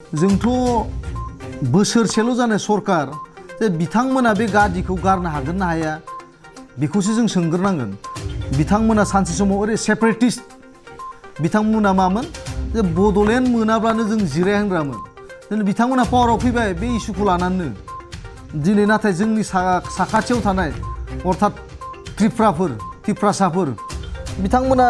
जोंथ' बोसोरसेल' जानाय सरकार जे बिथांमोना बे गादिखौ गारनो हागोन ना हाया बेखौसो जों सोंग्रोनांगोन। बिथांमोना सानसे समाव ओरै सेपारेटिस्ट बिथांमोना मामोन जे बड'लेण्ड मोनाब्लानो जों जिरायहांग्रामोन। दिनै बिथांमोना पावाराव फैबाय बे इस्युखौ लानानैनो। दिनै नाथाय जोंनि साखाथियाव थानाय अर्थात त्रिपुरासाफोर बिथांमोना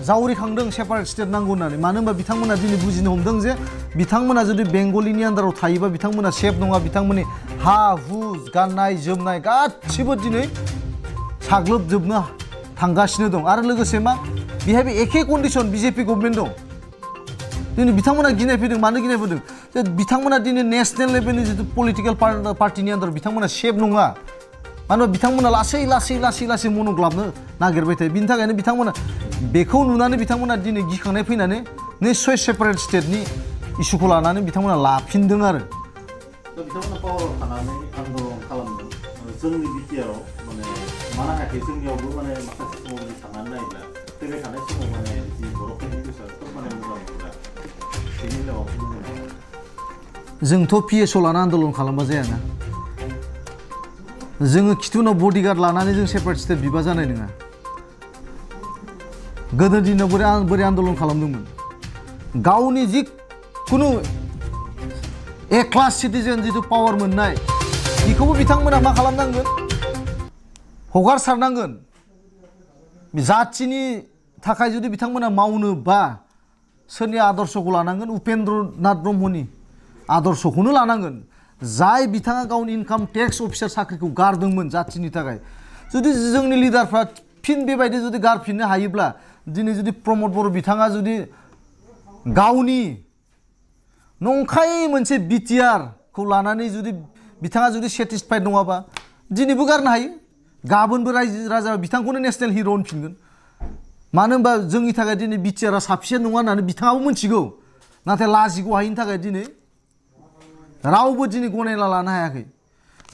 जावरिखांदों सेपारेट स्टेट नांगौ होननानै। मानो होनबा बिथांमोना दिनै बुजिनो हमदों जे बिथांमोना जुदि बेंगलिनि आन्दाराव थायोबा बिथांमोना सेफ नङा। बिथांमोननि हा हु गाननाय जोमनाय गासिबो दिनै साग्लोबजोबनो थांगासिनो दं। आरो लोगोसे मा बेहायबो एखे कन्डिसन बिजेपि गभर्नमेन्ट दं। दिनै बिथांमोना गिनाय फैदों। मानो गिनाय फैदों जे बिथांमोना दिनै नेसनेल लेभेलनि जिथु पलिटिकेल पार्टिनि आन्दाराव बिथांमोना सेफ नङा। मानो होनबा बिथांमोना लासै मन'ग्लाबनो नागिरबाय थायो। बिनि थाखायनो बिथांमोना बेखौ नुनानै बिथांमोना दिनै गिखांनाय फैनानै निस्सय सेपारेट स्टेटनि इस्युखौ लानानै बिथांमोना लाफिनदों आरो। दा बिथांमोना पावाराव थानानै आन्दलन खालामदों। जोंनि बिटिआराव माने मानो हायाखै जोंनियावबो माने माखासे समाव साननानै नायोब्ला फैबाय थानाय समाव माने जि बर'फोरनि गोसोआव माने मोजां मोनग्रा बेनि बेलायाव जोंथ' पिएसअ लाना आन्दलन खालामबा जायाना। जोङो खिथुनाव बडिगार्ड लानानै जों सेपारेट स्टेट बिबा जानाय नङा। गोदो दिनाव बोरै आन्दलन खालामदोंमोन। गावनि जिखुनु ए क्लास सिटिजेन जिथु पावार मोननाय बेखौबो बिथांमोना मा खालामनांगोन हगारसारनांगोन। जाथिनि थाखाय जुदि बिथांमोना मावनोबा सोरनि आदर्शखौ लानांगोन उपेन्द्रनाथ ब्रह्मनि आदर्शखौनो लानांगोन। जाय बिथाङा गावनि इनकाम टेक्स अफिसार साख्रिखौ गारदोंमोन जाथिनि थाखाय। जुदि जोंनि लिडारफ्रा फिन बेबायदि जुदि गारफिननो हायोब्ला दिनै जुदि प्रमद बर' बिथाङा जुदि गावनि नंखाय मोनसे बिटिआरखौ लानानै जुदि बिथाङा जुदि सेटिसफाइड नङाबा दिनैबो गारनो हायो। गाबोनबो रायजो राजा बिथांखौनो नेसनेल हिर' होनफिनगोन। मानो होनबा जोंनि थाखाय दिनै बिटिआरआ साफिसियेन्ट नङा होननानै बिथाङाबो मिथिगौ। नाथाय लाजिग' हायिनि थाखाय दिनै रावबो दिनै गनायना लानो हायाखै।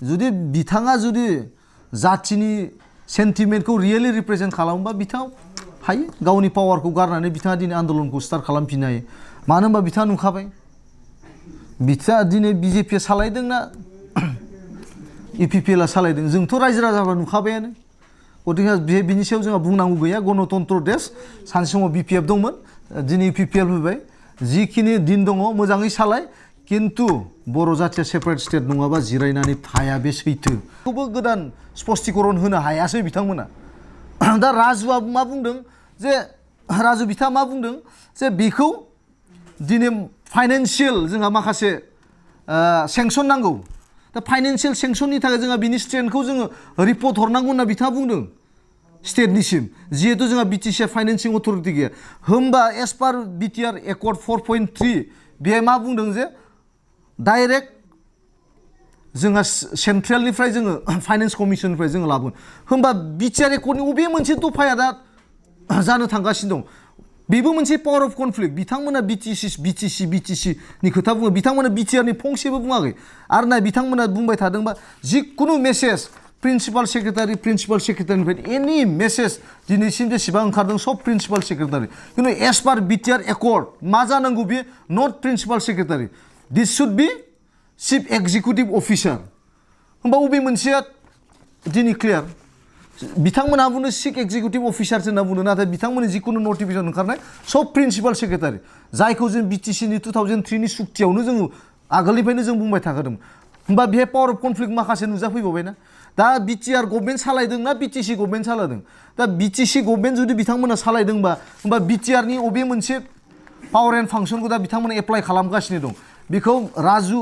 जुदि बिथाङा जुदि जाथिनि सेन्टिमेन्टखौ रियेलि रिप्रेजेन्ट खालामोबा बिथाङा हायो गावनि पावारखौ गारनानै बिथाङा दिनै आन्दलनखौ स्टार्ट खालामफिननो हायो। मानो होनबा बिथाङा नुखाबाय बिथाङा दिनै बिजेपिआ सालायदोंना इउपिपिएलआ सालायदों जोंथ' रायजो राजाफ्रा नुखाबायानो। गतिके बिनि सायाव जोंहा बुंनांगौ गैया। गणतन्त्र देश सानसे समाव बिपिएफ दंमोन दिनै इउपिपिएल फैबाय। जिखिनि दिन दङ मोजाङै सालाय खिन्थु बर' जाथिया सेपारेट स्टेट नङाबा जिरायनानै थाया बे सैथो। बेखौबो गोदान स्पष्टिकरन होनो हायासै बिथांमोना। दा राजुआ मा बुंदों जे राजु बिथाङा मा बुंदों जे बेखौ दिनै फाइनान्सियेल जोंहा माखासे सेंसन नांगौ। दा फाइनान्सियेल सेंसननि थाखाय जोंहा बिनि स्ट्रेन्थखौ जोङो रिपर्ट हरनांगौ होनना बिथाङा बुंदों स्टेटनिसिम। जिहेतु जोंहा बिटिसिआ फाइनान्सिं अथरिटि गैया। होमबा एस पार बिटिआर एकर्ड 4.3 बेहाय मा बुंदों जे डाइरेक्ट जोंहा सेन्ट्रेलनिफ्राय जोङो फाइनान्स कमिसननिफ्राय जोङो लाबोगोन। होमबा बिटिआर एकर्डनि बबे मोनसे दफाया दा जानो थांगासिनो दं। बेबो मोनसे पावार अफ कनफ्लिक्ट। बिथांमोना बिटिसिनि खोथा बुङो। बिथांमोना बिटिआरनि फंसेबो बुङाखै। आरो नाय बिथांमोना बुंबाय थादोंबा जिखुनु मेसेज प्रिन्सिपाल सेक्रेटारिनिफ्राय एनि मेसेज दिनैसिम जेसेबां ओंखारदों सब प्रिन्सिपाल सेक्रेटारि। खिन्थु एस पार बिटिआर एकर्ड मा जानांगौ बे not principal secretary this should be chief executive officer. होमबा बबे मोनसेया दिनै क्लियार। बिथांमोनहा बुंनो चिफ एक्जिकिउटिभ अफिसारसो होनना बुंदों। नाथाय बिथांमोननि जिखुनु नटिफिकेसन ओंखारनाय सब प्रिन्सिपाल सेक्रेटारि जायखौ जों बिटिसिनि 2003नि सुक्तियावनो जोङो आगोलनिफ्रायनो जों बुंबाय थाखादों। होमबा बेहाय पावार अफ कनफ्लिक्ट माखासे नुजाफैबावबायना। दा बिटिआर गभर्नमेन्ट सालायदों ना बिटिसि गभर्नमेन्ट सालायदों। दा बिटिसि गभर्नमेन्ट जुदि बिथांमोना सालायदोंबा होमबा बिटिआरनि अबे मोनसे पावार एन्ड फांसनखौ दा बिथांमोना एप्लाइ खालामगासिनो दं। बेखौ राजु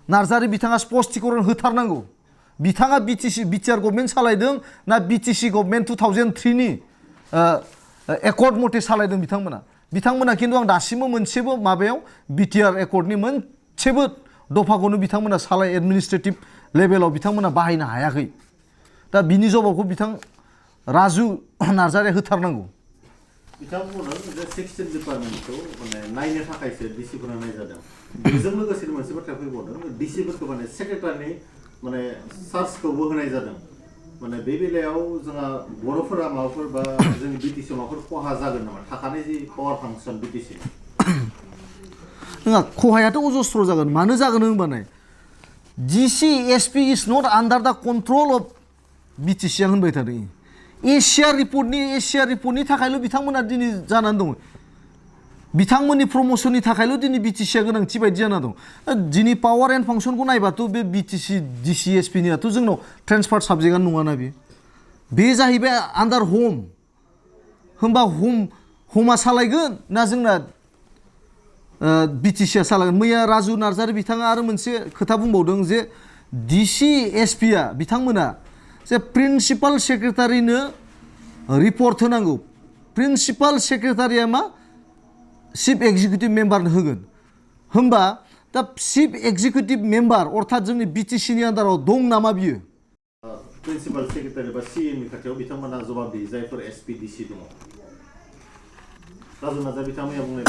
नार्जारि बिथाङा स्पष्टिकरन होथारनांगौ। बिथाङा बिटिआर गभर्नमेन्ट सालायदों ना बिटिसि गभर्नमेन्ट 2003नि एकर्ड मथे सालायदों बिथांमोना खिन्थु आं दासिमबो मोनसेबो माबायाव बिटिआर एकर्डनि मोनसेबो दफाखौनो बिथांमोना एडमिनिस्ट्रेटिभ लेभेलाव बिथांमोना बाहायनो हायाखै। दा बिनि जबाबखौ बिथां राजु नार्जारिया होथारनांगौ। बिथाङा बुंदों जे 16 डिपार्टमेन्टखौ माने नायनो थाखायसो डिसिफोरा नायजादों। बेजों लोगोसे मोनसे बाथ्रा फैबावदों डिसिफोरखौ माने सेक्रेटारिनि माने चार्जखौबो होनाय जादों। माने बे बेलायाव जोंहा बर'फोरा माबाफोर बा जोंनि बिटिसि माबाफोर खहा जागोन नामा थाखानाय जि पावार फांसन बिटिसि नङा खहायाथ' अजस्र जागोन मानो जागोन होनबानाय DCSP is not under the control of BTC आं होनबाय थादों एशिया रिपर्टनि थाखायल' बिथांमोना दिनै जानानै दङ बिथांमोननि प्रमोशननि थाखायल' दिनै BTCआ गोनांथि बायदि जाना दं दिनै पावार एन्ड फांसनखौ नायबाथ' बे BTC DCSPनियाथ' जोंनाव ट्रेन्सफार साबजेक्टआनो नङाना बे जाहैबाय आन्डार हम होमबा हमा सालायगोन ना जोंना BTCआ सालायगोन मैया राजु नार्जारी बिथाङा आरो मोनसे खोथा बुंबावदों जे DCSPआ बिथांमोना जे प्रिन्सिपाल सेक्रेटारिनो रिपर्ट होनांगौ प्रिन्सिपाल सेक्रेटारिया मा चिफ एक्जिकिउटिभ मेम्बारनो होगोन होमबा दा चिफ एक्जिकिउटिभ मेम्बार अर्थात जोंनि BTCनि आन्दाराव दं नामा बियो प्रिन्सिपाल सेक्रेटारि बा CMनि खाथियाव बिथांमोना जबाब होयो जायफोर SPDC दङ राजु नार्जारी बिथांमोना बुंनाय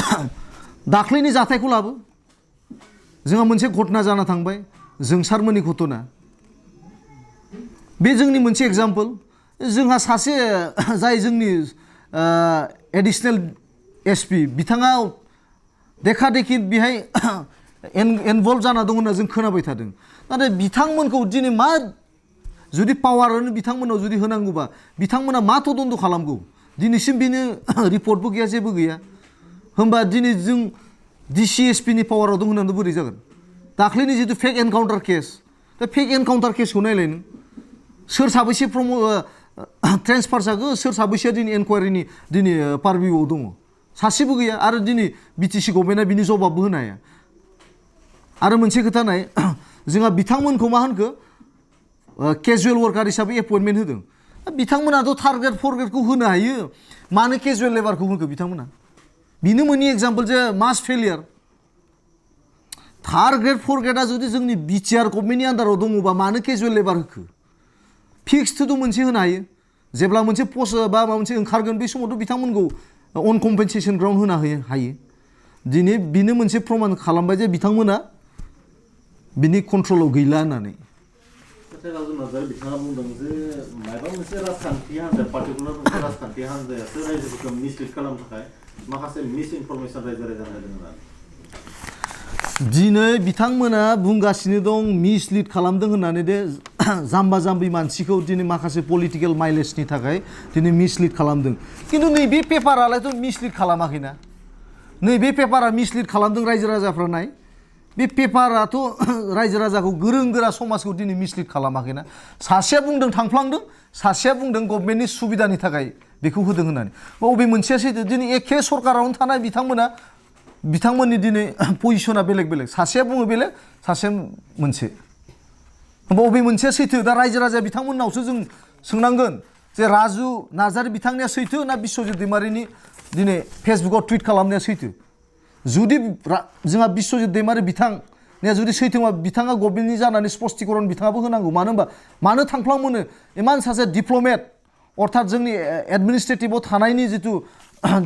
दाख्लैनि जाथायखौ लाबो जोंहा मोनसे घटना जाना थांबाय जोंसारमोननि घटना बे जोंनि मोनसे एग्जाम्पल जोंहा सासे जाय जोंनि एडिशनेल SP बिथाङा देखा-देखि बेहाय इनभल्भ जाना दं होनना जों खोनाबाय थादों नाथाय बिथांमोनखौ दिनै मा जुदि पावारानो बिथांमोनाव जुदि होनांगौबा बिथांमोना मा तदन्त खालामगौ दिनैसिम बेनो रिपर्टबो गैया जेबो गैया होमबा दिनै जों DCSPनि पावाराव दं होननानै बोरै जागोन दाख्लैनि जितु फेक एनकाउन्टार केस दा फेक एनकाउन्टार केसखौ नायलाय नों सोर साबैसे ट्रेन्सफार जागो सोर साबैसेया दिनै एनकुवारिनि दिनै पारभिउआव दङ सासेबो गैया आरो दिनै BTC गभर्नमेन्टआ बिनि जबाबबो होनो हाया आरो मोनसे खोथा नाय जोंहा बिथांमोनखौ मा होनखो केजुवेल वर्कार हिसाबै एपइन्टमेन्ट होदों बिथांमोनाथ' टार्गेट फरगेटखौ होनो हायो मानो केजुवेल लेबारखौ होखो बिथांमोना बिनो मोननि एग्जाम्पल जे मास फेलियार टार्गेट फरगेटआ जुदि जोंनि BTR गभर्नमेन्टनि आन्दाराव दङबा मानो केजुवेल लेबार होखो फिक्सड मोनसे होनो हायो जेब्ला मोनसे पस्ट बा माबा मोनसे ओंखारगोन बे समावथ' बिथांमोनखौ अन कम्पेनसेसन ग्राउन्ड होनो हायो दिनै बिनो मोनसे प्रमान खालामबाय जे बिथांमोना बिनि कन्ट्रलाव गैला होननानै नाथाय राजु नार्जारी बिथाङा बुंदों जे माबा मोनसे राजखान्थि हान्जा पार्टिकुलार मोनसे राजखान्थि हान्जायासो रायजोफोरखौ मिसलिड खालामनो थाखाय माखासे मिस इनफरमेसन रायजो-राजानो होदों होननानै दिनै बिथांमोना बुंगासिनो दं मिसलिड खालामदों होननानै दे जाम्बा जाम्बि मानसिखौ दिनै माखासे पलिटिकेल माइलेजनि थाखाय दिनै मिसलिड खालामदों खिन्थु नैबे पेपारालायथ' मिसलिड खालामाखैना नैबे पेपारा मिसलिड खालामदों रायजो राजाफ्रा नाय बे पेपाराथ' रायजो राजाखौ गोरों गोरा समाजखौ दिनै मिसलिड खालामाखैना सासेया बुंदों थांफ्लांदों सासेया बुंदों गभर्नमेन्टनि सुबिदानि थाखाय बेखौ होदों होननानै बबे मोनसेया सैथो दिनै एखे सरकारावनो थानाय बिथांमोननि दिनै पजिसना बेलेग बेलेग सासेया बुङो बेलेग सासेया मोनसे बबे मोनसेया सैथो दा रायजो राजाया बिथांमोननावसो जों सोंनांगोन जे राजु नार्जारी बिथांनिया सैथो ना बिश्वजित दैमारिनि दिनै फेसबुकाव टुइट खालामनाया सैथो जुदि जोंहा बिश्वजित दैमारी बिथांनिया जुदि सैथोबा बिथाङा गभर्नमेन्टनि जानानै स्पष्टीकरण बिथाङाबो होनांगौ मानो थांफ्लांमोनो इमान सासे डिप्ल'मेट अर्थात जोंनि एडमिनिस्ट्रेटिभआव थानायनि जितु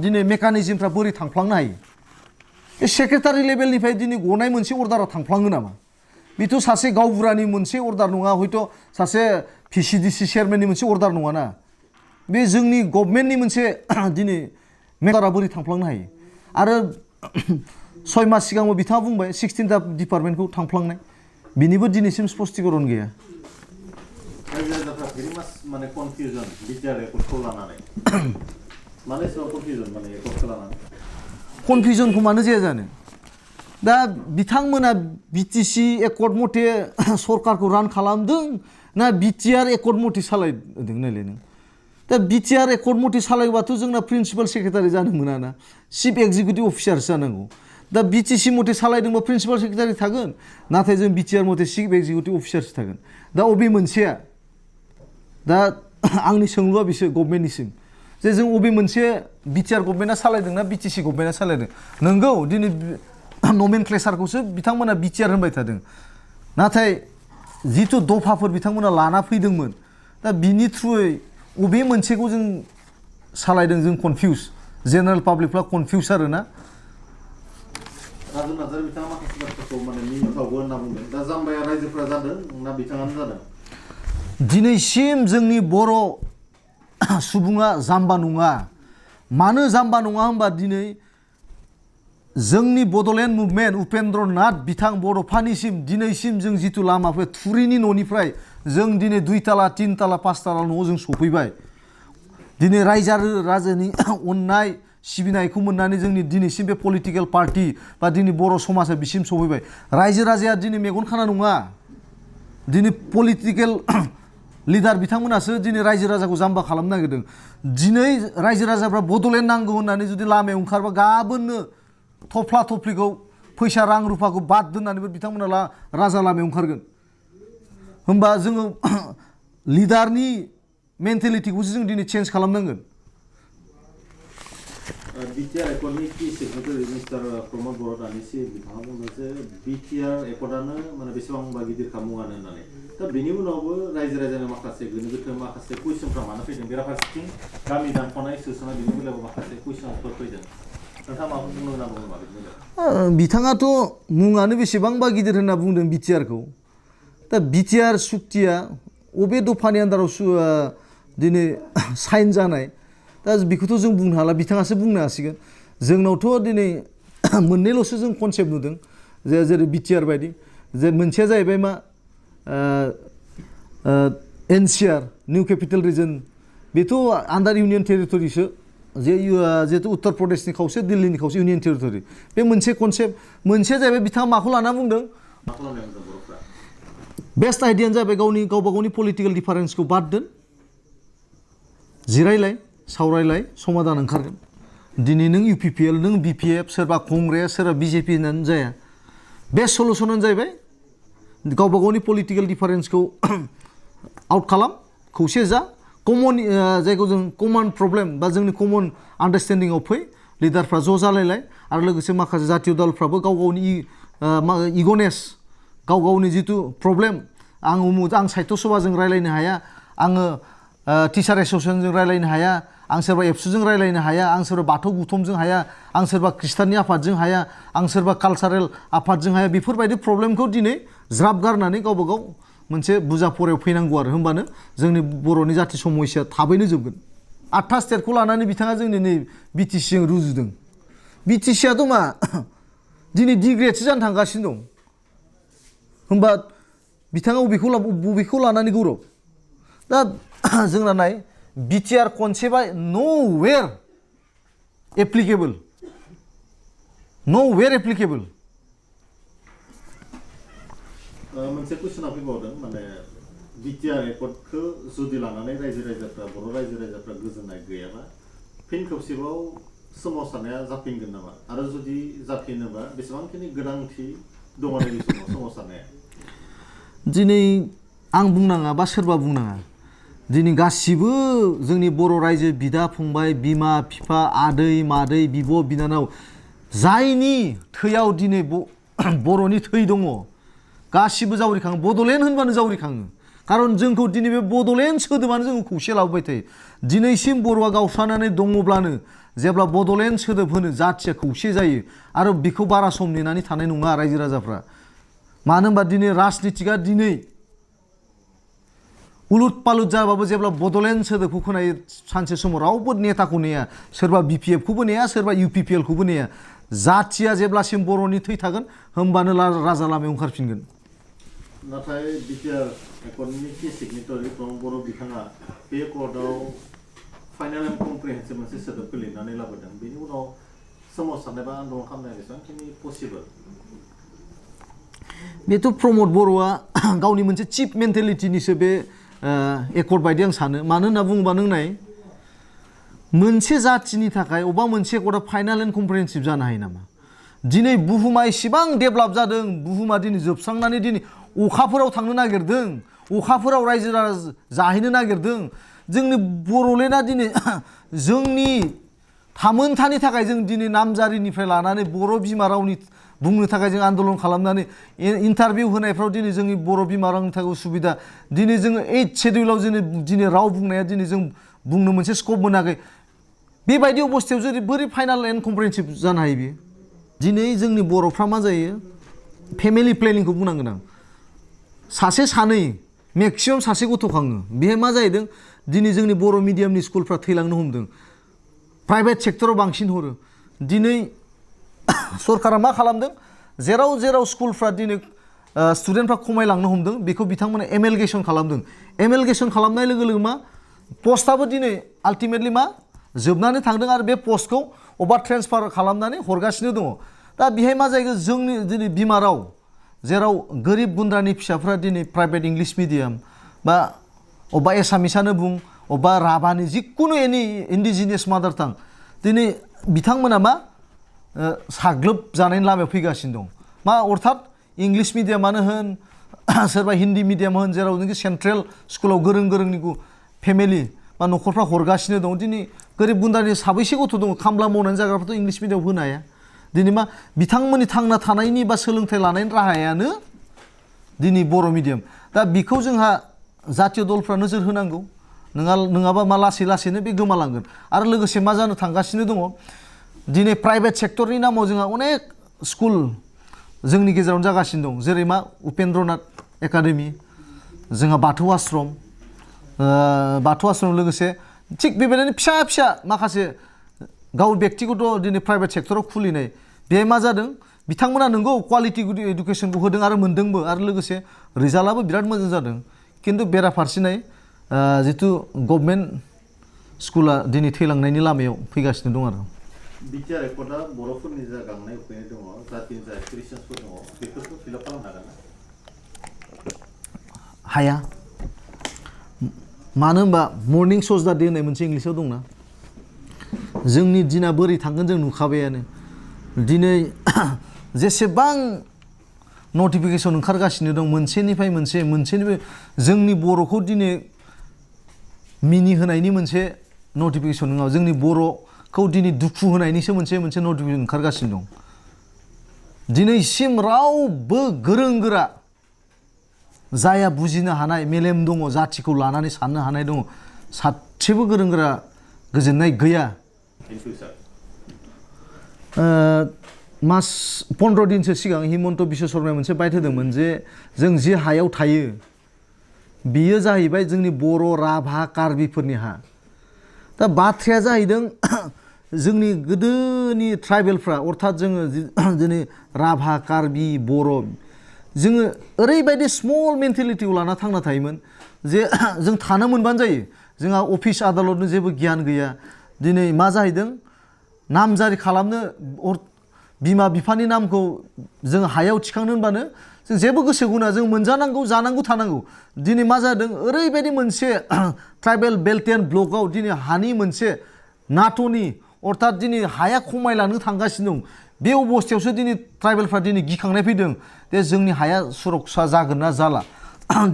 दिनै मेकानिजमफ्रा बोरै थांफ्लांनो हायो बे सेक्रेटारि लेभेलनिफ्राय दिनै गनाय मोनसे अर्डारा थांफ्लाङो नामा बेथ' सासे गावबुरानि मोनसे अर्डार नङा हयथ' सासे VCDC चेयारमेननि मोनसे अर्डार नङाना बे जोंनि गभर्नमेन्टनि मोनसे दिनै मेम्बारा बोरै थांफ्लांनो हायो आरो 6 मास सिगाङाव बिथाङा बुंबाय 16टा डिपार्टमेन्टखौ थांफ्लांनाय बिनिबो दिनैसिम स्पष्टीकरण गैया रायजो-राजाफ्रा भेरि मास माने कनफिउजन BTR रेकर्डखौ लानानै माने एसेबां कनफिउजन माने रेकर्डखौ लानानै कनफिउजनखौ मानो जाया जानो दा बिथांमोना BTC एकर्ड मथे सरकारखौ रान खालामदों ना BTR एकर्ड मथे सालायदों नायलाय नों दा BTR एकर्ड मथे सालायोबाथ' जोंना प्रिन्सिपाल सेक्रेटारि जानो मोनाना चिफ एक्जिकिउटिभ अफिसारसो जानांगौ दा BTC मथे सालायदोंबा प्रिन्सिपाल सेक्रेटारि थागोन नाथाय जों BTR मथे चिफ एक्जिकिउटिभ अफिसारसो थागोन दा अबे मोनसेया दा आंनि सोंलुआ बिसो गभर्नमेन्टनिसिम जे जों अबे मोनसे BTR गभर्नमेन्टआ सालायदोंना BTC गभर्नमेन्टआ सालायदों नंगौ दिनै नमेनक्लेचारखौसो बिथांमोना BTR होनबाय थादों नाथाय जिथु दफाफोर बिथांमोना लाना फैदोंमोन दा बिनि थ्रुयै अबे मोनसेखौ जों सालायदों जों कनफिउज जेनेरेल पाब्लिकफ्रा कनफिउज आरोना राजु नार्जारी बिथाङा माखासे बाथ्राखौ माने मिनिथावबो होनना बुंदों दा जाम्बाया रायजोफोरा जादों ना बिथाङानो जादों दिनैसिम जोंनि बर' सुबुङा जाम्बा नङा मानो जाम्बा नङा होनबा दिनै जोंनि बड'लेण्ड मुभमेन्ट उपेन्द्र नाथ बिथां बड'फानिसिम दिनैसिम जों जिथु लामाफोर थुरिनि न'निफ्राय जों दिनै 2 ताला 3 ताला 5 ताला न'आव जों सफैबाय दिनै रायजो राजानि अननाय सिबिनायखौ मोननानै जोंनि दिनैसिम बे पलिटिकेल पार्टी बा दिनै बर' समाजा बिसिम सफैबाय रायजो राजाया दिनै मेगन खाना नङा दिनै पलिटिकेल लिडार बिथांमोनासो दिनै रायजो राजाखौ जाम्बा खालामनो नागिरदों दिनै रायजो राजाफ्रा बड'लेण्ड नांगौ होननानै जुदि लामायाव ओंखारबा गाबोननो थफ्ला थफ्लिखौ फैसा रां रुफाखौ बाद दोननानैबो बिथांमोना राजा लामायाव ओंखारगोन होमबा जोङो लिडारनि मेन्टेलिटिखौसो जों दिनै चेन्ज खालामनांगोन बिटिआर एकर्डनि की सेक्रेटारि मिस्टार प्रमद बर' दानिसो बिथाङा बुंदों जे बिटिआर एकर्डआनो माने बेसेबांबा गिदिर खामुआनो होननानै दा बेनि उनावबो रायजो राजानि माखासे गोनो गोथो माखासे कुइसनफ्रा मानो फैदों बेराफारसेथिं गामि दानख'नाय सोस'नाय बेनि बेलायाव माखासे कुइसनफोर फैदों नोंथाङा माखौ बुंनो होनना बुङो मा बिनि बेलायाव बिथाङाथ' मुङानो बेसेबांबा गिदिर होनना बुंदों बिटिआरखौ दा बिटिआर सुक्तिया अबे दफानि आन्दाराव दिनै साइन जानाय दा बेखौथ' जों बुंनो हाला बिथाङासो बुंनो हासिगोन जोंनावथ' दिनै मोननैल'सो जों कनसेप्ट नुदों जे जेरै बिटिआर बायदि जे मोनसेया जाहैबाय मा एनसिआर निउ केपिटेल रिजन बेथ' आन्डार इउनियन टेरिटरिसो जिहेतु उत्तर प्रदेशनि खावसे दिल्लीनि खावसे इउनियन टेरिटरि बे मोनसे कनसेप्ट मोनसेया जाहैबाय बिथाङा माखौ लाना बुंदों बेस्ट आइडियानो जाबाय गावबा गावनि पलिटिकेल डिफारेन्सखौ बाद दोन जिरायलाय सावरायलाय समाधान ओंखारगोन दिनै नों इउपिपिएल नों बिपिएफ सोरबा कंग्रेस सोरबा बिजेपि होननानै जाया बेस्ट सलुसनानो जाहैबाय गावबा गावनि पलिटिकेल डिफारेन्सखौ आउट खालाम खौसे जा कमन जायखौ जों कमन प्रब्लेम बा जोंनि कमन आन्डारस्टेन्डिंआव फै लिडारफ्रा ज' जालायलाय आरो लोगोसे माखासे जातीय दलफ्राबो गाव गावनि इगनेस गाव गावनि जिथु प्रब्लेम आं साहित्य सभाजों रायलायनो हाया आङो टिचार एस'सियेसनजों रायलायनो हाया आं सोरबा एबसुजों रायलायनो हाया आं सोरबा बाथौ गुथुमजों हाया आं सोरबा ख्रिस्टाननि आफादजों हाया आं सोरबा कालचारेल आफादजों हाया बेफोरबायदि प्रब्लेमखौ दिनै ज्राब गारनानै गावबा गाव मोनसे बुजा फरायाव फैनांगौ आरो होमबानो जोंनि बर'नि जाथि समस्या थाबैनो जोबगोन 8था स्टेटखौ लानानै बिथाङा जोंनि नै बिटिसिजों रुजुदों बिटिसियाथ' मा दिनै डिग्रेडसो जानो थांगासिनो दं होमबा बिथाङा बबेखौ लानानै गौरब दा जोंना नाय बिटिआर कनसेप्टआ न'वेर एप्लिकेबल मोनसे कुइसना फैबावदों माने बिटिआर एकर्डखौ जुदि लानानै बर' रायजो राजाफ्रा गोजोननाय गैयाबा फिन खेबसेबाव सोमावसारनाया जाफिनगोन नामा आरो जुदि जाफिनोबा बेसेबांखिनि गोनांथि दङ नैबे समाव सोमावसारनाया दिनै आं बुंनाङा बा सोरबा बुंनाङा दिनै गासिबो जोंनि बर' रायजो बिदा फंबाय बिमा बिफा आदै मादै बिब' बिनानाव जायनि थैयाव दिनै बर'नि थै दङ गासिबो जावरिखाङो बड'लेण्ड होनबानो जावरिखाङो खारन जोंखौ दिनै बे बड'लेण्ड सोदोबानो जोंखौ खौसे लाबोबाय थायो दिनैसिम बर'आ गावस्रानानै दङब्लानो जेब्ला बड'लेण्ड सोदोब होनो जाथिया खौसे जायो आरो बेखौ बारा सम नेनानै थानाय नङा रायजो राजाफ्रा मानो होनबा दिनै राजनितिकआ दिनै उलुट पालुट जाबाबो जेब्ला बड'लेण्ड सोदोबखौ खोनायो सानसे समाव रावबो नेताखौ नेया सोरबा बिपिएफखौबो नेया सोरबा इउपिपिएलखौबो नेया जाथिया जेब्लासिम बर'नि थै थागोन होमबानो राजा लामायाव ओंखारफिनगोन नाथाय बिटिआर एकर्डनि की सिगनेटारि प्रमद बर' बिथाङा बे एकर्डआव फाइनाल एन्ड कमप्रिहेन्सिभ मोनसे सोदोबखौ लिरनानै लाबोदों बेनि उनाव सोमावसारनाय बा आन्दलन खालामनाया बेसेबांखिनि पसिबल बेथ' प्रमद बर'आ गावनि मोनसे चिप मेन्टेलिटिनिसो बे एकर्ड बायदि आं सानो मानो होनना बुङोबा नों नाय मोनसे जाथिनि थाखाय अबेबा मोनसे एकर्डआ फाइनाल एन्ड कमप्रिहेन्सिभ जानो हायो नामा दिनै बुहुमा इसेबां डेभेलप जादों बुहुमा दिनै जोबस्रांनानै दिनै अखाफोराव थांनो नागिरदों अखाफोराव रायजो राजा जाहैनो नागिरदों जोंनि बर'लेण्डआ दिनै जोंनि थामोनथानि थाखाय जों दिनै नामजारिनिफ्राय लानानै बर' बिमा रावनि बुंनो थाखाय जों आन्दलन खालामनानै इन्टारभिउ होनायफ्राव दिनै जोंनि बर' बिमा रावनि थाखाय उसुबिदा दिनै जोङो 8 शेड्युलाव दिनै राव बुंनाया दिनै जों बुंनो मोनसे स्कप मोनाखै बेबायदि अबस्थायाव जुदि बोरै फाइनाल एन्ड कमप्रिहेन्सिभ जानो हायो बेयो दिनै जोंनि बर'फ्रा मा जायो फेमिलि प्लेनिंखौ बुंनांगोन आं सासे सानै मेक्सिमाम सासे गथ' खाङो बेहाय मा जाहैदों दिनै जोंनि बर' मिडियामनि स्कुलफ्रा थैलांनो हमदों प्राइभेट सेक्टराव बांसिन हरो दिनै सरकारा मा खालामदों जेराव जेराव स्कुलफ्रा दिनै स्टुडेन्टफ्रा खमायलांनो हमदों बेखौ बिथांमोना एमेलगेसन खालामदों एमेलगेसन खालामनाय लोगो लोगो मा पस्टआबो दिनै आल्टिमेटलि मा जोबनानै थांदों आरो बे पस्टखौ अबा ट्रेन्सफार खालामनानै हरगासिनो दङ दा बेहाय मा जायो जोंनि दिनै बिमा राव जेराव गोरिब गुन्द्रानि फिसाफ्रा दिनै प्राइभेट इंलिश मिडियाम बा अबा एसामिसानो बुं अबा राभानि जिखुनु एनि इन्डिजिनियास मादार टां दिनै बिथांमोना मा साग्लोबजानायनि लामायाव फैगासिनो दं मा अर्थात इंलिश मिडियामानो होन सोरबा हिन्दी मिडियाम होन जेराव नोङो सेन्ट्रेल स्कुलाव गोरों गोरोंनि फेमिलि बा न'खरफ्रा हरगासिनो दं दिनै गोरिब गुन्द्रानि साबैसे गथ' दङ खामला मावनानै जाग्राफ्राथ' इंलिश मिडियामाव होनो हाया दिनै मा बिथांमोननि थांना थानायनि बा सोलोंथाइ लानायनि राहायानो दिनै बर' मिडियाम दा बेखौ जोंहा जातीय दलफ्रा नोजोर होनांगौ नङाबा मा लासै लासैनो बे गोमालांगोन आरो लोगोसे मा जानो थांगासिनो दङ दिनै प्राइभेट सेक्टरनि नामाव जोंहा अनेक स्कुल जोंनि गेजेरावनो जागासिनो दं जेरै मा उपेन्द्रनाथ एकाडेमि जोंहा बाथौ आश्रम लोगोसे थिग बेबायदिनो फिसा फिसा माखासे गाव बेक्तिगत दिनै प्राइभेट सेक्टराव खुलिनाय बेहाय मा जादों बिथांमोना नंगौ क्वालिटि इडुकेसनखौ होदों आरो मोनदोंबो आरो लोगोसे रिजाल्टआबो बिराद मोजां जादों खिन्थु बेराफारसेनाय जिथु गभर्नमेन्ट स्कुला दिनै थैलांनायनि लामायाव फैगासिनो दं आरो बिटिआर रेकर्डआ बर'फोरनि जा गांनाय उखैनाय दङ जातिनि जा एक्सप्रेसन्सफोर दङ बेफोरखौ फिलआप खालामनो हागोन ना हाया मानो होनबा मर्निं सज दा डे होननाय मोनसे इंलिसाव दंना जोंनि दिना बोरै थांगोन जों नुखाबायानो दिनै जेसेबां नटिफिकेसन ओंखारगासिनो दं मोनसेनिफ्राय मोनसेनिफ्राय जोंनि बर'खौ दिनै मिनिहोनायनि मोनसे नटिफिकेसन नङा जोंनि बर'खौ दिनै दुखु होनायनिसो मोनसे नटिफिकेसन ओंखारगासिनो दं दिनैसिम रावबो गोरों गोरा जाया बुजिनो हानाय मेलेम दङ जाथिखौ लानानै साननो हानाय दङ सासेबो गोरों गोरा गोजोननाय गैया मास 15 दिनसो सिगां हिमन्त बिश्व शर्माया मोनसे बाइट होदोंमोन जे जों जि हायाव थायो बियो जाहैबाय जोंनि बर' राभा कार्बिफोरनि हा दा बाथ्राया जाहैदों जोंनि गोदोनि ट्राइबेलफ्रा अर्थात जोङो दिनै राभा कार्बि बर' जोङो ओरैबायदि स्मल मेन्टेलिटिखौ लाना थांना थायोमोन जे जों थानो मोनबानो जायो जोंहा अफिस आदालतनि जेबो गियान गैया दिनै मा जाहैदों नामजारि खालामनो बिमा बिफानि नामखौ जों हायाव थिखांनो होनबानो जों जेबो गोसो गुना जों मोनजानांगौ जानांगौ थानांगौ दिनै मा जादों ओरैबायदि मोनसे ट्राइबेल बेल्ट एन्ड ब्लकआव दिनै हानि मोनसे नाट'नि अर्थात दिनै हाया खमायलांनो थांगासिनो दं बे अबस्थायावसो दिनै ट्राइबेलफ्रा दिनै गिखांनाय फैदों जे जोंनि हाया सुरक्षा जागोन ना जाला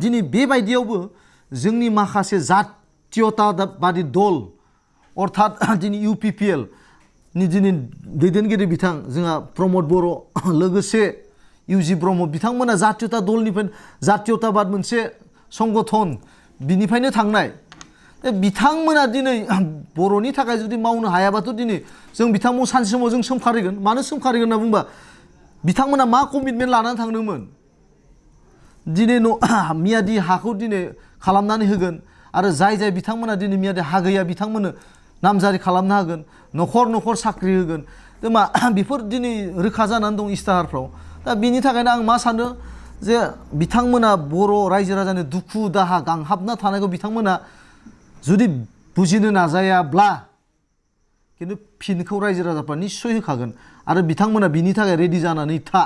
दिनै बेबायदियावबो जोंनि माखासे जातीयताबादि दल अर्थात दिनै UPPL नि दिनै दैदेनगिरि बिथां जोंहा प्रमद बर' लोगोसे UG ब्रह्म बिथांमोना जातीयता दलनिफ्राय जातीयताबाद मोनसे संगठन बिनिफ्रायनो थांनाय बिथांमोना दिनै बर'नि थाखाय जुदि मावनो हायाबाथ' दिनै जों बिथांमोन सानसे समाव जों सोमखारिगोन मानो सोमखारिगोन होनना बुंबा बिथांमोना मा कमिटमेन्ट लानानै थांदोंमोन दिनै मियादि हाखौ दिनै खालामनानै होगोन आरो जाय बिथांमोना दिनै मियादि हा गैया बिथांमोननो नामजारि खालामनो हागोन न'खर न'खर साख्रि होगोन मा बेफोर दिनै रोखा जानानै दं इस्ताहारफ्राव दा बिनि थाखायनो आं मा सानो जे बिथांमोना बर' रायजो राजानि दुखु दाहा गांहाबना थानायखौ बिथांमोना जुदि बुजिनो नाजायाब्ला खिन्थु फिनखौ रायजो राजाफ्रा निस्सय होखागोन आरो बिथांमोना बिनि थाखाय रेडि जानानै था